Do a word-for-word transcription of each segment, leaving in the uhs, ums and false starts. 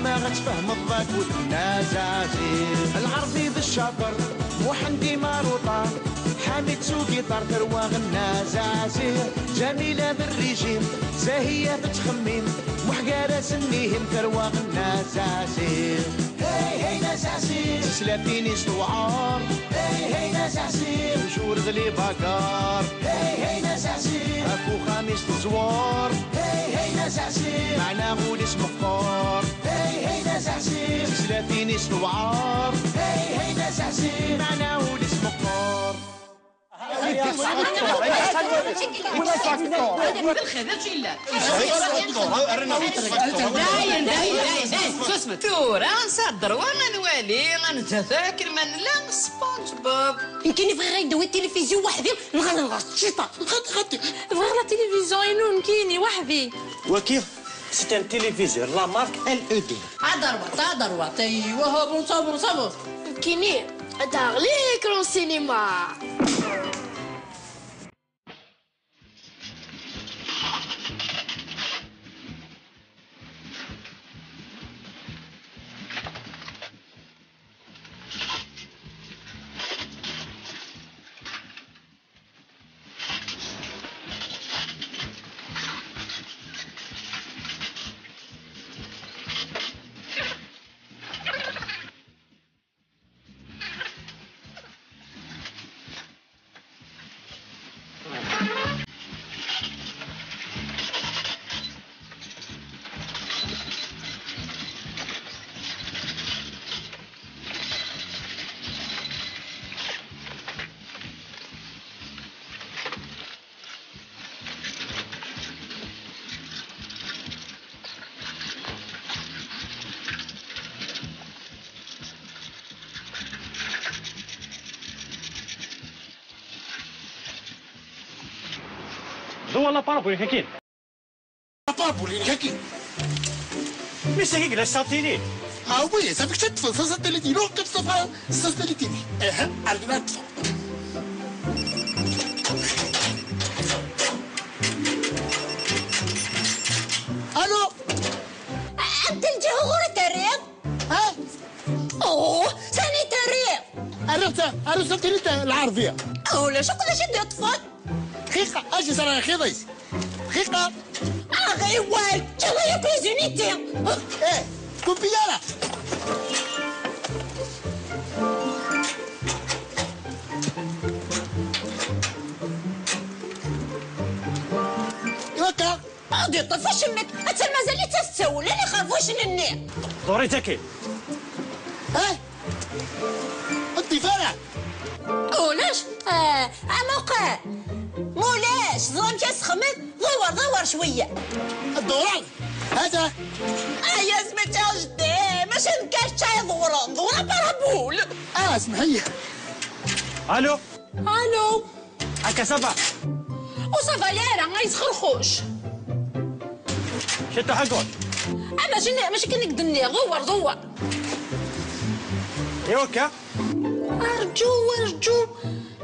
Ma ɣ-tfehmeḍ d akud n Azazi. Lɛerbi d Ccaṭer, Muḥend Imaruṭa, Ḥamid s ugiṭar, tarwa n Azazi. Ǧamila d rrijim, Zahiya tettxemmim, Muḥ gar-asen ihim, tarwa n Azazi. Hey, hey, Azazi. Tislatin-is tewɛer. Hey, hey, Azazi. Toujours d les bagarres. Hey, hey, Azazi. Ɣef uxxam-is teẓwer. Hey, hey, Azazi. Meɛna ul-is meqqer. Hey, hey, Azazi. Tislatin-is tewɛer. Hey, hey, Azazi. Meɛna ul-is meqqer. Dayen, dayen, dayen, dayen, susmet. Tura, nesɛa ddrew ad nwali, ad nzata akken ma nella SpongeBob. Nekkini bɣiɣ ad d-awiɣ tilifizyu weḥd-i, neɣ ad nɣer cciṭan. Xaṭi, xaṭi. Bɣiɣ la télévision-inu nekkini weḥd-i. Waki, c'est un téléviseur, la marque L E D. Aderwaṭ, aderwaṭ, aywa, bon, ça bon, ça bon. Nekkini, ad aɣeɣ l'écran cinéma. Ḍuwa la parabolique akkin. La parabolique akkin. Mais c'est qui la satellite? Ah oui, ça fait que cette fois, ça satellite, il a que ça, ça satellite. Eh, hein, elle vient de... Allô? Anta lǧiha ɣur-i terriḍ? Ha? Oh, sani terriḍ? Arriɣ-tt, arriɣ-tt lɛerbiya. Ulac akk d acu i d-yeṭṭfen. Dqiqa, acu ẓriɣ ixiḍ-is. Dqiqa. Aɣiwal, ččiḍ-iyi akk les unités. Eh, skupi ara. Iwakka. Ad iṭṭef ucemmek, attan mazal-itt ad tettawel, ala ixerbucen-nni. Ḍurit akkin. Eh? Ur d-tif ara. Ulac, eh, amuqel. Mulac, ẓer amek as-xmed, ḍewwer, ḍewwer cwiyya. Ḍewreɣ, hata. Ay, asmi tt-ajdem, maca d kečč ay ḍewren, ḍewwer aparabul. Ah, semḥ-iyi. Allô? Allô? Akka ça va? Ur ça va ara, ay sxerxuc. Ciṭuḥ à gauche. Ah, mačči, mačči kan i k-d-nniɣ, ḍewwer, ḍewwer. Et OK? Arǧu, arǧu.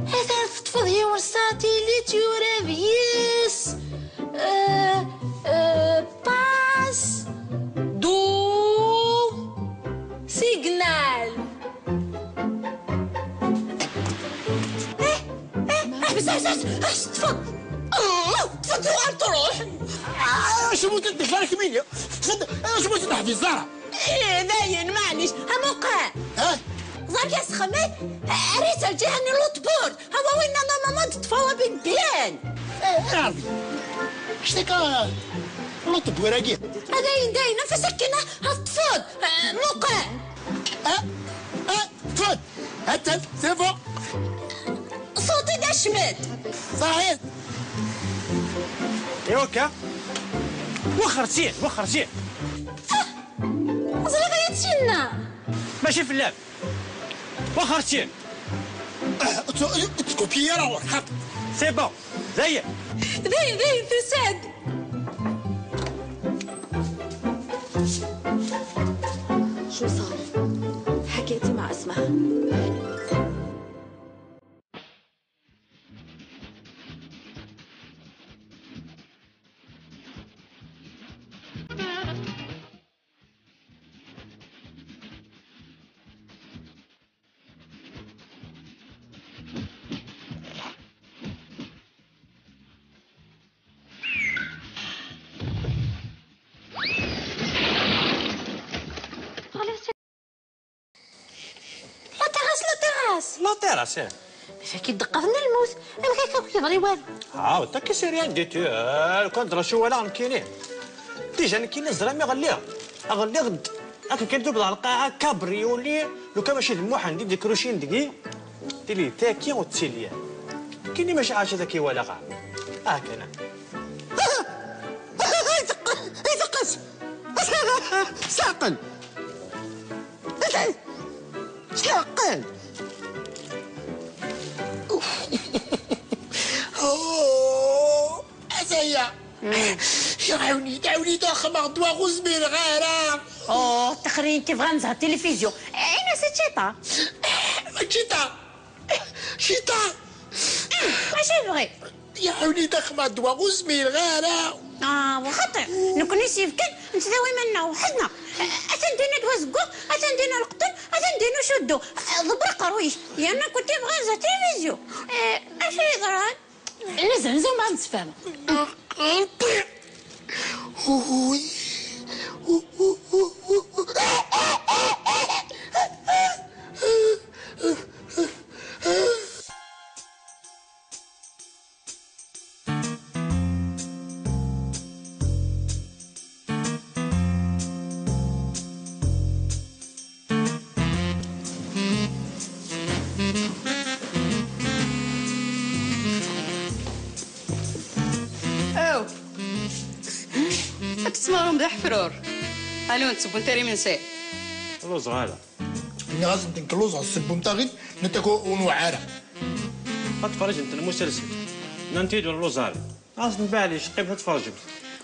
Atan teṭṭfeḍ yiwen satilit yura deg-s. Euh, euh, passe du signal. Eh, eh, eh, bzaz, bzaz, eh, teṭṭfeḍ. Oh, teṭṭfeḍ tuɣal truḥ. Ah, acu mu teddi xalak mini? Teṭṭfeḍ, acu mu teddi ḥdi ẓara? Eh, dayen, maɛlic, amuqel. Ha? Ẓer-k asxemmet, eh, rris lǧiha-nni n l'autre bord. Hawa winna normalement teṭṭfeḍ abin bien. Eh, a Rebbi. Kečč tika, l'autre bord-agi. A dayen, dayen, af-as akken, ha, ha teṭṭfeḍ. Eh, muqel. Ah, ah, teṭṭfeḍ. Attan, c'est bon. Ṣuṭi d acmet. Ṣaḥit. Et OK. Wexxer syin, wexxer syin. Ah! Ẓriɣ ay at sinna. Mačči fell-am. Wexxer syin. Ah, tu-, tu-, tu copies alors, ḥaq. C'est bon. Dayen. Dayen, dayen, tusa-d. شو صار؟ حكيتي مع اسمها؟ Tira, sir. Maca ki ddeqqaten lmut, amek akka ur k-yeḍri walu? Ah, d akka i s-rien du tout. Eh, lukan d lacu walaɣ nekkini. Déjà nekkini ẓriɣ mi ɣelliɣ. Ɣelliɣ-d akken kan tubḍeɣ lqaɛa, cabriolet, lukan mačči d Muḥend i d-ikrucin deg-i, tili tagi ur tettili ara. Nekkini mačči ɛaca tagi walaɣ. Ah, kan. Ay teqqes! Ay teqqes! Saɛqel! Saɛqel! Oh, Azaya! Ɛawni-d, ɛawni-d, axemmeɣ ddwa ur zmireɣ ara! Oh, tixrin tibɣa nezha tilifizyu. Ini-as ččita. Ččita! Cita! Acu yebɣi? Iɛawen-iyi-d axemmeɣ ddwa ur zmireɣ ara. Ah, wa xaṭi. Nekni s yefkan, nettdawi iman-nneɣ weḥd-neɣ. Atan dinna d wazeggaɣ, atan dinna leqṭen, atan dinna ucuddu. Ḍebber aqerruy-ik. Yerna kunti bɣan zdat tilivizyu. Eh, acu yeḍran? Nezzenz u ma nessefhem. Uy. Aw! Ad tesmarum d aḥefrur. Alu, ur tessewwem ara imensi. Lluẓeɣ ara. Nniɣ-asent nekk lluẓeɣ, tessewwem taɣit, netta ur newɛer ara. Ad tferrǧemt lmusalsel. Nnant-iyi-d ur lluẓeɣ ara. Ɣas maɛlic, qqimet ad tferrǧemt.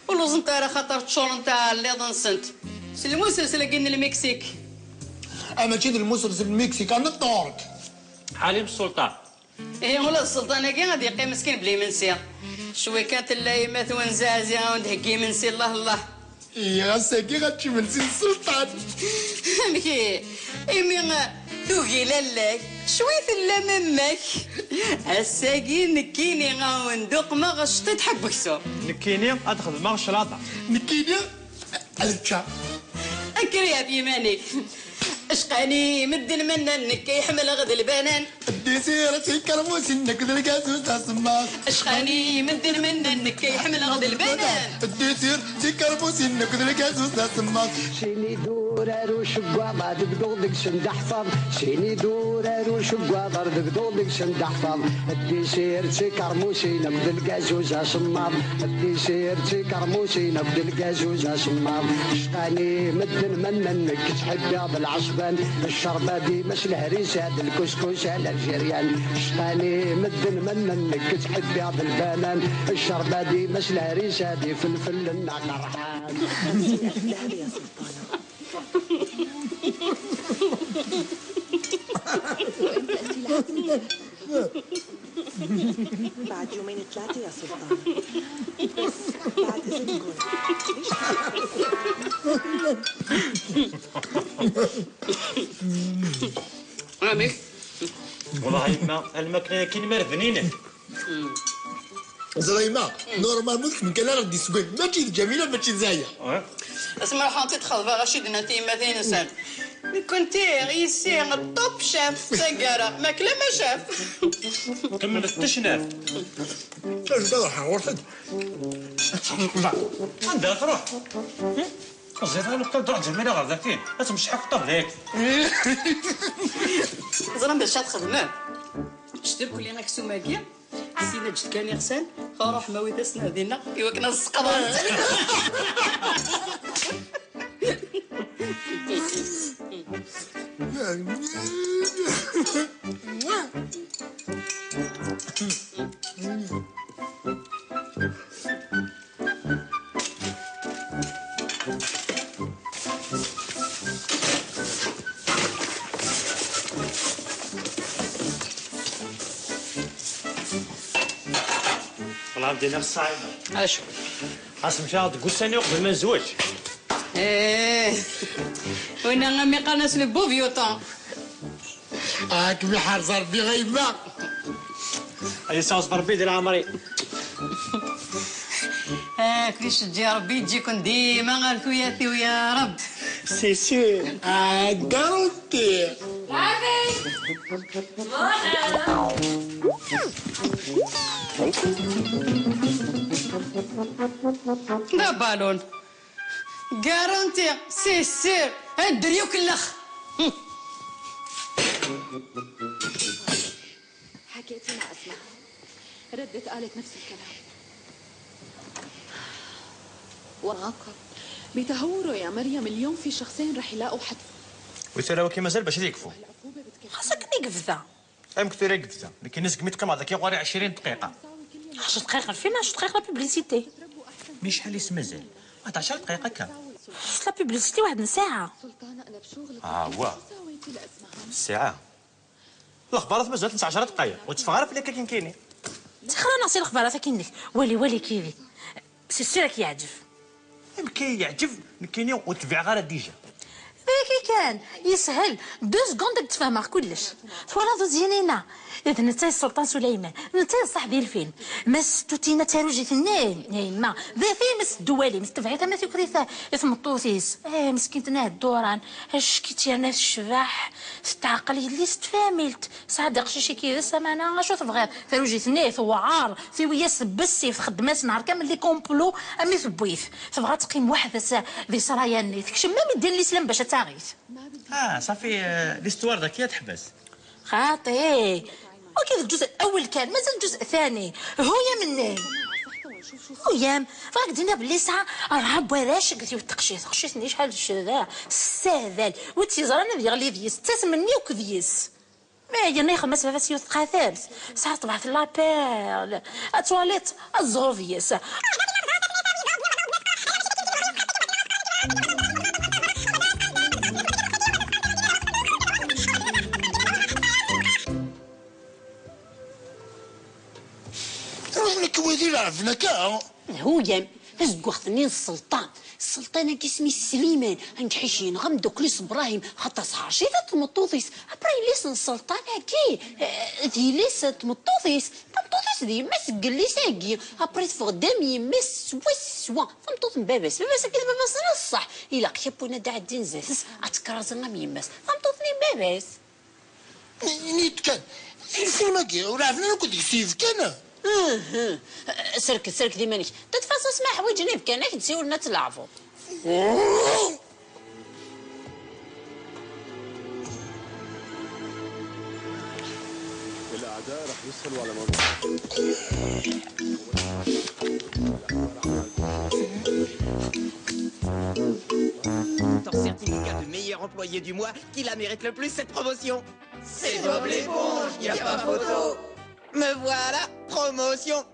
Ur lluẓent ara xaṭer ččurent aɛelliḍ-nsent s lmusalsel-agi n Lmiksik. Ah, mačči d lmusalsel n Lmiksik, ah, n Ṭṭurk. Ɛlim Sselṭan. Ihi ula d sselṭan-agi ad yeqqim meskin bla imensi. Cwi kan tella yemma-twen Zazi a wen-d-theggi imensi, llah llah. Ihi ass-agi ad tečč imensi n sselṭan. Amek ihi? Imi, eh, tugi lalla-k, cwi tella memma-k. Ass-agi nekkini a wen-d-uqmeɣ cṭiṭ ḥebb uksum. Nekkini ad xedmeɣ claṭa. Nekkini ad ččeɣ. Akker ɣef yiman-ik. Acqani medden ma nnan nekk ay ḥemmleɣ d lbanan. Ddisir d tikermusin nekk d lgazuz d asemmaḍ. Acqani medden ma nnan nekk ay ḥemmleɣ d lbanan. Ddisir d tikermusin nekk d lgazuz d asemmaḍ. Cini d urar uceggaḍ ad bduɣ deg-sen d aḥfaḍ. Cini d urar uceggaḍ ad bduɣ deg-sen d aḥfaḍ. Ddisir d tikermusin akked lgazuz asemmaḍ. Ddisir d tikermusin akked lgazuz asemmaḍ. Cqani medden ma nnan nekk ttḥibbiɣ d lɛesban. Ccerba dima s lehrisa d lkuskus a l'algérienne. Cqani medden ma nnan nekk ttḥibbiɣ d lbanan. Ccerba dima s lehrisa d ifelfel n aqerḥan. بعد يومين ثلاثة يا سلطان. بعد إذنكم. ليش؟ Amek? Wellah a yemma, almakla-agi n mer bninen. Ẓriɣ yemma, normalement ur kem-kan ara d-yessewwen. Mačči d Ǧamila, mačči d Zaya. Asma ruḥeɣ-tt-id xeḍbeɣ acu d-nnant tyemmatin-nsent. Nekkenti yis-i top chef d taggara, makla ma chef. Kemmlet ticnat. Acu d ruḥeɣ ɣur-sent. Anda ara truḥ? Ẓriɣ ɣur-k kan truḥ Ǧamila ɣer daki, ad temceḥ akk ṭṭabla-agi. Teẓram d acu ad txedmem? Eččet irkelli aksum-agi, sin ad ǧǧet kan iɣsan, ruḥem awit-asen ar dinna, i wakken ad seqḍen. Wellah, ɛebdi neɣ ṣṣɛib. Acu? Xas mcaɣ deg ussan-nni uqbel ma nezweǧ. Eh, winna am iqqaren-as le beau vieux temps. Ah, kem iḥrez Rebbi a yemma. Ad yesɛuẓẓeg Rebbi di leɛmer-im. Ah, ken iceǧǧi Rebbi, yeǧǧi-ken dima ar tuyat-iw ya Rebbi. C'est sûr, à garantir. D abalun. Garanti, c'est sûr. Ad d-yerr yakk llex. حكيتي مع اسمها؟ ردت قالت نفس الكلام. وراك بتهوروا يا مريم، اليوم في شخصين رح يلاقوا حتفهم. وثلاوة كي مازال باش يكفوا. العقوبة بتكفي. خاصك نقفزة. ام كثير قفزه، لكن نزك متقم هذاك يغوار عشرين دقيقه. عشر دقائق فين؟ عشر دقائق لا بوبليسيتي. مي شحال يس مازال؟ واحد عشر دقائق هكا. شفت لا بوبليسيتي واحد الساعة. سلطانة، أنا بشغل. اه واه. سويتي لأسمها. الساعه. الاخبار مازالت نتاع عشر دقائق وتفغر في لك كاين كيني. تخرى نعطي الخبر هذا كاين لك. ولي ولي كيفي. سي سي راك يعجب. يمكن يعجب نكيني وتبع غير ديجا. ذاكي كان يسهل. دو سكوند تفهمها كلش. فوالا دو زينينا. إذا نتا السلطان سليمان، نتا صاحبي الفيلم. ما ستوتينا تاروجي ثنين، يا يما. ذا فيلم الدوالي، مستبعثة ما تكري ثا. اسم الطوسيس. ايه مسكينتنا الدوران. اش كيتي انا الشباح. ستعقل يلي ستفاملت. صادق شي شي كي سمانة، شو تبغي؟ تاروجي ثنين، وعار. في وياس بالسيف، خدمات نهار كامل لي كومبلو. امي تبويث. تبغى تقيم وحدة س-، ذي سرايا النيت. كشم ما مدين الإسلام باش تاغيث. اه صافي، آه، ليستوار ذاك هي تحبس. خاطي. وكيف الجزء الأول كان، مازال الجزء الثاني. هو يا منين. هو يام. راك دينا باللي ساعة أربعة بوراش قلت يوتقشي، تقشيتني شحال الشذا. الساذل. وتيزران هذه يغلي ذيس. تسمني وكذيس. ما يجينا يخمس بابا سيوت قاتل. ساعة طبعت لابيل. اتواليت الزغوفيس. Ruḥ nekk wid ileɛben akka. Huyam, tazeggaɣt-nni n sselṭan. Sselṭan-agi isem-is Sliman, angeḥic yenɣa ameddakel-is Bṛahim, xaṭer tḥerci-t tmeṭṭut-is. Après yelli-s n sselṭan-agi, eh, d yelli-s n tmeṭṭut-is. Tameṭṭut-is d yemma-s deg yelli-s-agi. Après teffeɣ-d am yemma-s swaswa. Tameṭṭut n baba-s. Baba-s-agi d baba-s n ṣṣeḥ. Ilaq yapuna d aɛeddin zdat-s, ad tekraẓi am yemma-s. Tameṭṭut-nni n baba-s. Ini-d kan, lfilm-agi ur ɛefen ara akk deg-s yibkan? Serked, serked iman-ik. De toute façon, ma ḥwaǧen ibkan, ad k-d-siwlen ad tleɛbeḍ. الأعداء راح يسهلوا على موضوع. Ton certificat de meilleur employé du mois qui la mérite le plus cette promotion. C'est Bob l'éponge, y a pas photo. Me voilà, promotion.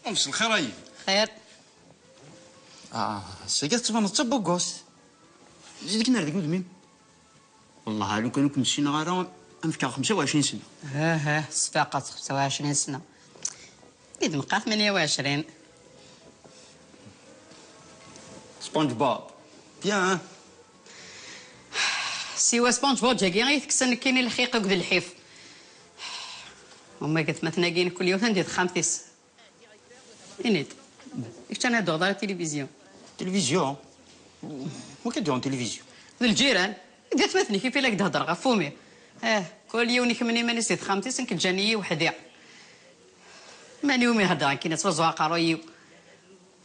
مساء الخير. اي خير. اه سيدي تبان تبوكوس. زيدك نار ديك مدمين. والله لو كان كنت شي نهار نفكر خمسة وعشرين سنه. اه اه صفاقة خمسة وعشرين سنة. إذ مقا ثمانية وعشرين. سبونج بوب. بيان. سيوا سبونج بوب جاكي غير يتكسن كاين الحقيقة قد الحيف. هما قد ما تناقين كل يوم تندي خامتيس. إنيد. إيش أنا دور دار التلفزيون؟ تلفزيون؟ وكي دور تلفزيون؟ الجيران. قالت ما تنكي في لك تهضر غا فومي. اه، كل يوم نكمل إيمانيس دي خامتيس نك جاني وحدي. ماني يومي هضر كي نتفزوا قرويو.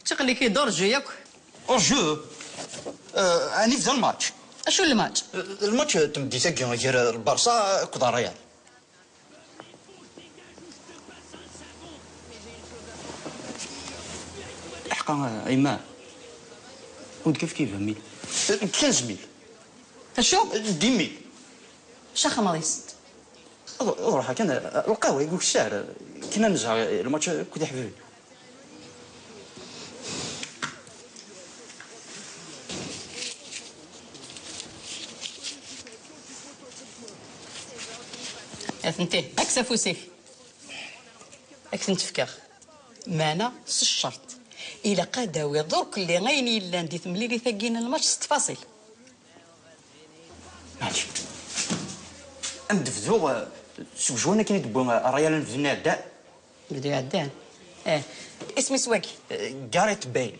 تقلي كي دور جو ياك. او جو. آه، اني في الماتش. اشو الماتش؟ الماتش تمدي تاكي غير البارسا كود الريال. حقا ايمان. كنت كيف كيف ميل. خمسمية. اشو؟ ديميل. شخمريست. روح كان القهوة يقول الشعر. كنا نزهر الماتش كنت حبيبي. انتي اكس افوسيك. اكس نتفكر. مانا س الشرط. إلا قاداوي درك اللي غين يلان دي ثمليلي ثقين الماتش ست فاصل. معليش. ام دفدو. Seg wejwan akken i d-wwi ṛṛayal anebdu iɛeddan. Anebdu iɛeddan? Eh. Isem-is wagi? Eh, Gareth Bale.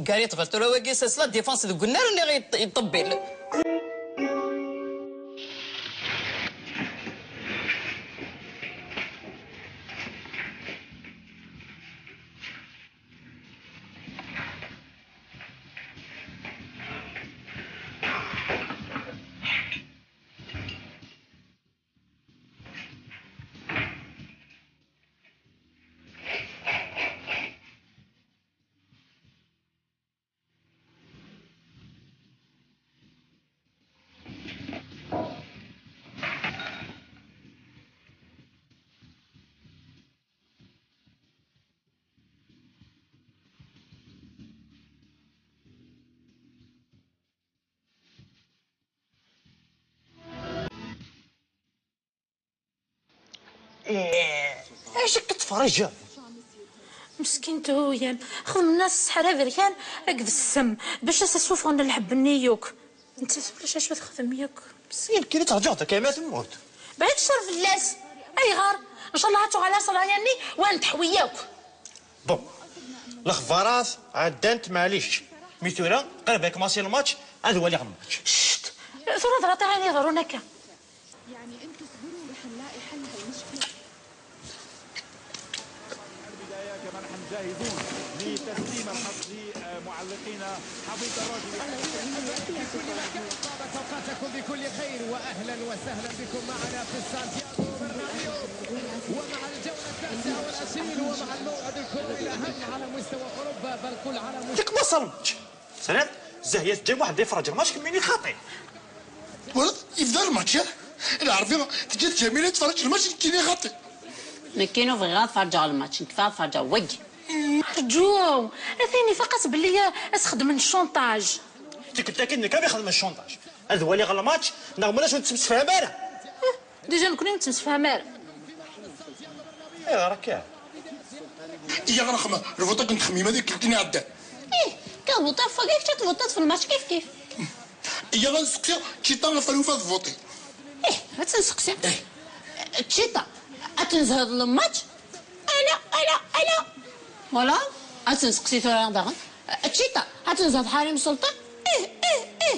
Gareth Bale, tura wagi c'est la défense deg unnar nniɣ yeṭ-, yeṭṭebbil. Eh, acu akka tferrǧem? Meskint Huyam, xedmen-as ṣṣeḥra aberkan akked ssem bac ad as-ssufɣen lḥebb-nni yakk. Nettat ulac acu texdem yakk. Yemkin i terǧuḍ akka ma temmut. Bɛid ccer fell-as. Ayɣer? Ncallah ad tuɣal aṣraya-nni wa nteḥwi yakk. Bon, lexbarat ɛeddant, maɛlic. Mi tura, qrib ad yekmaṣi lmatch, ad waliɣ lmatch. Cct! Tura dɣa ayen iḍerrun akka. يعني انتو صبروا، رح نلاقي حل هالمشكلة. البداية كمان حنجهزون لتسليم الحظ لمعلقينا. حفيظ الراجي في كل مكان. طابت أوقاتكم بكل خير، وأهلًا وسهلًا بكم معنا في سانتياغو برنابيو، ومع الجولة التاسعة والعشرين، ومع الموعد الكروي الأهم على مستوى أوروبا، بل قل على مستوى. Yekmaṣi lmatch. Tesɛiḍ? Zahya teǧǧa waḥed ad yefreǧ lmatch, kemmini xaṭi. Wala, yebda lmatch, ya? Lɛerbi, teǧǧa-t Ǧamila ad tferreǧ lmatch, nekkini xaṭi. Nekkini ur bɣiɣ ad ferǧeɣ lmatch, nekk ad ferǧeɣ wagi. Rǧu! Atan ifaq-as belli a-, as-xedmen ccanṭaj. Tikkelt-agi d nekk ara ixedmen ccanṭaj. Ad waliɣ lmatch, neɣ mulac ur nettemsefham ara. Déjà nekkni ur nettemsefham ara. Ayɣer akka? Iyya ɣer axxam, lvuṭi akken txemmim ad ikkeltin iɛeddan. Ih, ka tvuṭiḍ ɣef wagi, kečč ad tvuṭiḍ ɣef lmatch kif kif. Iyya ad nseqsi Čita ɣef alufa tvuṭi. Ih, ad tt-nseqsi. Ih. Čita, ad tnezheḍ lmatch? Ala, ala, ala. Voilà, ad tt-nseqsi tura daɣen. Čita, ad tnezheḍ ḥarim sselṭan? Ih, ih, ih.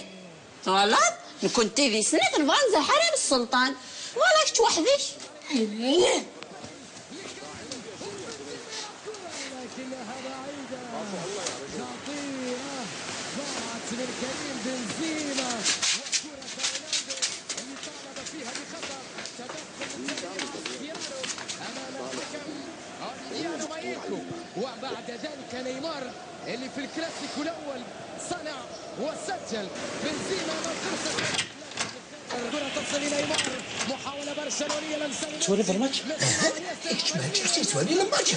Twalaḍ? Nekkenti di snat nebɣa ad nzerḥ ara n sselṭan. Wala kečč weḥd-k. لكنها بعيدة. خطيرة. ضاعت من كريم بنزيما. وكرة فرنانديز اللي طالب فيها بخطأ. تدخل من كريم ماسكيرانو أمام الحكم أوريليانو مايكو. وبعد ذلك نيمار اللي في الكلاسيكو الأول صنع وسجل. بنزيما أمام فرصة. الكرة تصل إلى نيمار. محاولة برشلونية لمسة. تولي في الماتش؟ إيش ما تشوف تسواني للماتش؟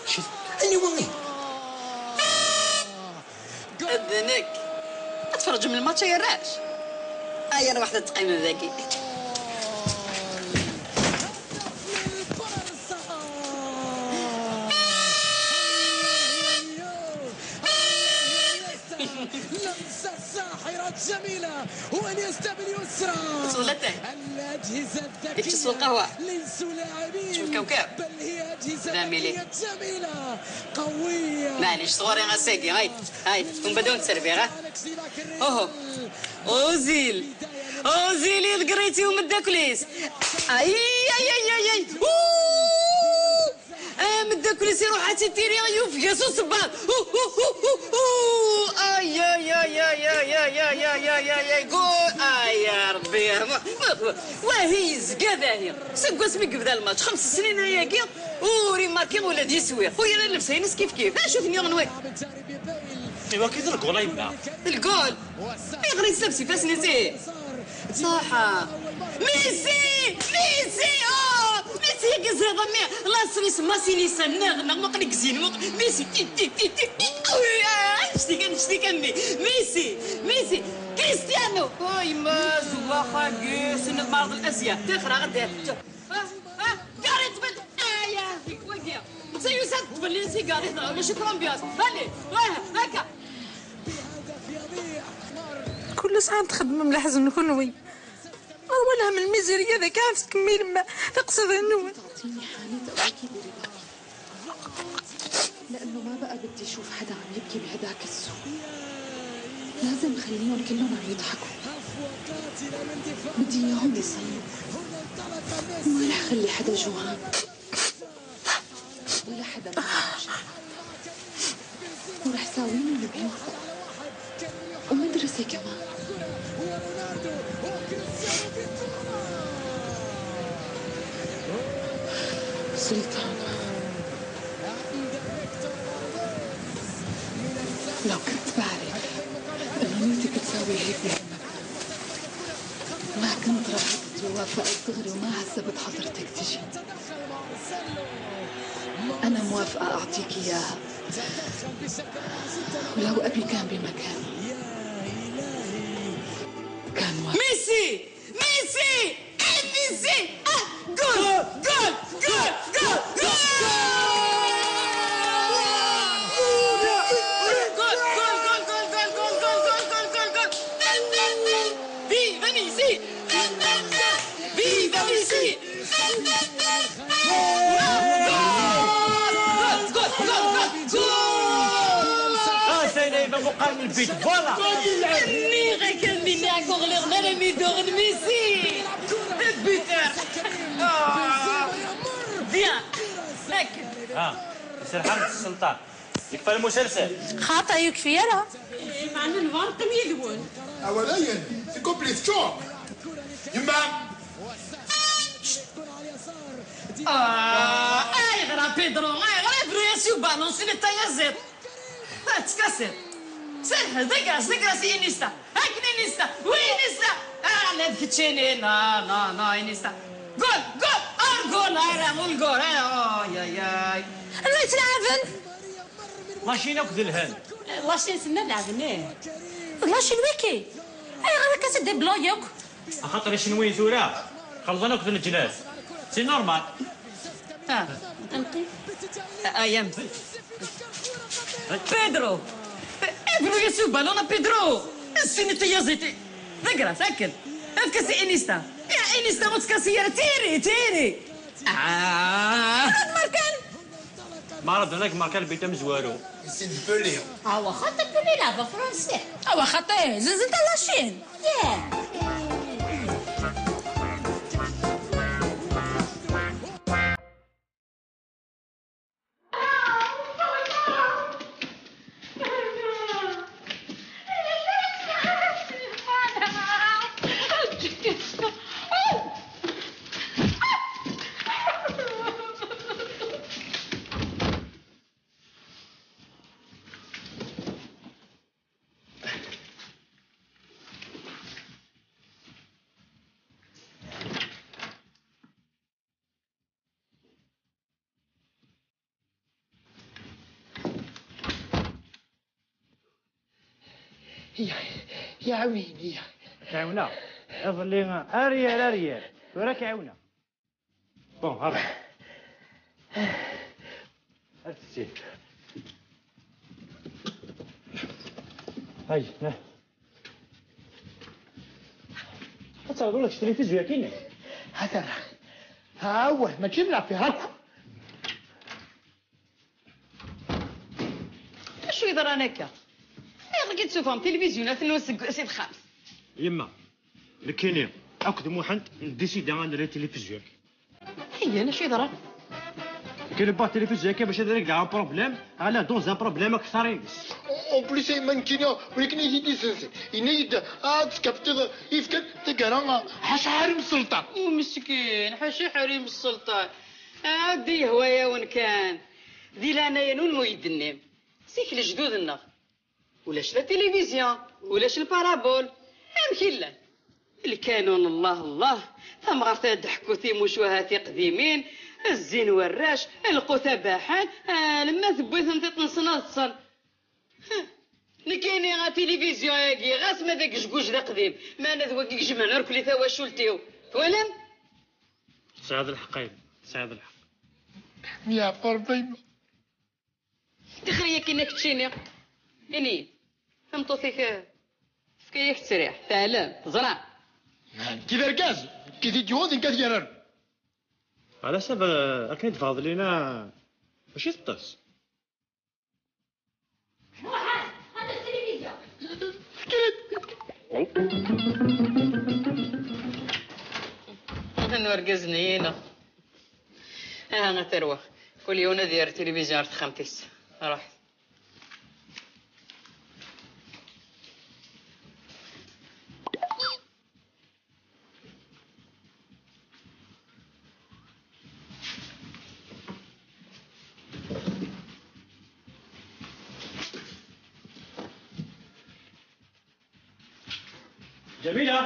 شوف، أني وين؟ أذنك. أتفرج من الماتش يا راش. أي أنا واحدة تقيم ذاكي. لمسة ساحرة جميلة، وانيستا باليسرى. وصلته. الأجهزة الذكية. يكتسوا القهوة. ليسوا لاعبين. شوف الكوكب. بل هي أجهزة ذكية جميلة. قوية. معليش، صغوري غا ساقي، هاي، هاي، ونبداو نتسربي، ها؟ أوهو. أوزيل. أوزيل يذكريتي ومداكليس. أي، أي، أي، أي، أي. أوه. آه، مداكليس يروح حتى تيري يوف يسوع سبان. أوه، أوه، أوه، أوه، أوه. أي، أي، أي، أي، أي، أي، أي، أي، أي، أي، أي، جول. أي يا ربي، يا ما-، ما-، واه يزقى ذاهي. سقوا اسمي قبل الماتش، خمس سنين هياكي. وريماركي ولاد يسوي. خويا لا لبسينس كيف كيف. ها، شوفني غنوي. إيوا كي الجول يما. الجول. يغري سلب سي فاس نسي. صح. ميسي! ميسي! آه! ميسي يا كزيضة مي. لا سويس ما سيني سنة. نغمق لك زين. ميسي. تي، تي، تي، تي، تي. أوي، آه، اشتي كان، اشتي كان مي. ميسي. ميسي. كريستيانو. أوي، ما زوا خاقي. سنة مرض الأسيا. تخرى غدير. آه، آه، كاري تبدل. آه، يا أخي، وقع. سيوسف تبلي سيجاري. ولا شكرا بياس. هلي. آه، هكا. كل ساعة تخدم ملاح زن كنوي. ولا من الميزيريا ذاك عاد تكمل ما تقصد النور. تعطيني حالة أوكي برضا. لأنه ما بقى بدي أشوف حدا عم يبكي بهداك السوق. لازم خليهم كلهم عم يضحكوا. بدي إياهم يصلوا. وما رح خلي حدا جوعان. ولا حدا بيعرف شيء. ورح ساويهم بيوت ومدرسة كمان. سلطان، لو كنت بعرف إنه نيتك تساوي هيك بهالمكان، ما كنت رح توافق دغري وما عذبت حضرتك تجي. أنا موافقة أعطيك إياها. ولو أبي كان بمكاني، كان موافق. ميسي! ميسي! ميسي! آه! جول! جول! جول! جول! جول! فيفا ميسي! فيفا ميسي! اه سيدي، يبقى مقارن البيت، فوالا. Nniɣ-ak a mmi-nni ɛkuɣ liɣ mara mi duɣen Messi. Buteur. Ah. Bien. Akken. اه، يسرحان السلطان. يكفى المسلسل. خاطر يكفي يرى. إيه، مع النظام قم يدون. اولا، سي كومبلي تشور. يما. آه، اي غرا بيدرو، اي غرا برو يا سيو بالونسي لي تايازيت. تكسر. سير، دقرس، دقرس إنيستا. هاك إنيستا. وين إنيستا؟ آه، لا تكتشيني. لا، لا، لا، إنيستا. جول، جول. آه، جول. آه، لا، جول، جول. آه، آي، آي، آي. الله يتلعبن. لاشين أكد الهن. لاشين سنة لعبن، إيه. لاشين ويكي. أي غرا كاس دي بلويوك. خاطر شنوين ثورة. خلطنا أكد الجناس. سي نورمال. ها، انقي. ايام. بيدرو. بيدرو يسوع بالونا بيدرو. السنة تيازيتي. ذكرى، ساكن. افكس إنيستا. يا إنيستا، وتكسير. تيري، تيري. آه. مركان. ما رد لك مركان بيتا مزوارو. سي دي بولي. اه، واخا تبولي لعبة فرنسية. اه، واخا طيب. زلزلت لاشين. ياه. يا، يا عويني، يا. تعاونا. يظلي أريال، أريال. وراك عاونا. بون، هذا. هذا السيف. هاي، ها. تصور لك التلفزيون كاين. هذا. ها هو، ما تجيب لها فيها هاكو. شو يضران هكا؟ ايه، لقيت سوفهم تلفزيونات انه سي الخامس. يما، لكيني اكد محمد ديسيدي عن التلفزيون. هي انا شو يضران؟ كاين با تلفزيون كيفاش هذا كاع بروبليم على دوز بروبليم اكثر. اون بليس ما نكينا، ولكن يجي دي سنسي ينيد. اه تكبت يفكر تقرا حاش حريم السلطان. مسكين، حاشا حريم السلطان. عادي هواية وين كان. دي لانا ينون مو يدنيم. سيك لجدود النغ. ولاش لا تلفزيون، ولاش البارابول. أمك إلا. الكانون الله الله. تمغرت ضحكو تيموشوها تقديمين. الزين والراش، القوت باحان. آه، لما ثبويثن تتنصنا الصن. ها. نكيني غا تلفزيون ياكي، غاس ما ذاك جكوج ذا قديم. ما أنا ذوقك جمعنا ركلي ثواشولتيو. ولم؟ سعد الحق، أيوة. سعد الحق. يا قربي. تخري كي نكتشيني. إني. فهمتو فيك. فكيك تسريح. تعلم. زرع. كذا ركاز. Ividyuwen d nekk ad yerren. Ɛla ḥsab, eh, akken i d-tebɣeḍ Lina, mačči teṭṭes. Atan urgaz-nni-inu. Aha, a tarwa. Kul yiwen ad yerr tilivizyu ɣer texxamt-is. Ruḥ. Ǧamila!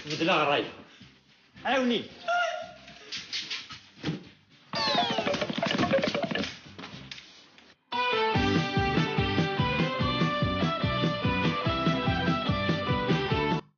Beddleɣ ṛṛay. Ɛawni!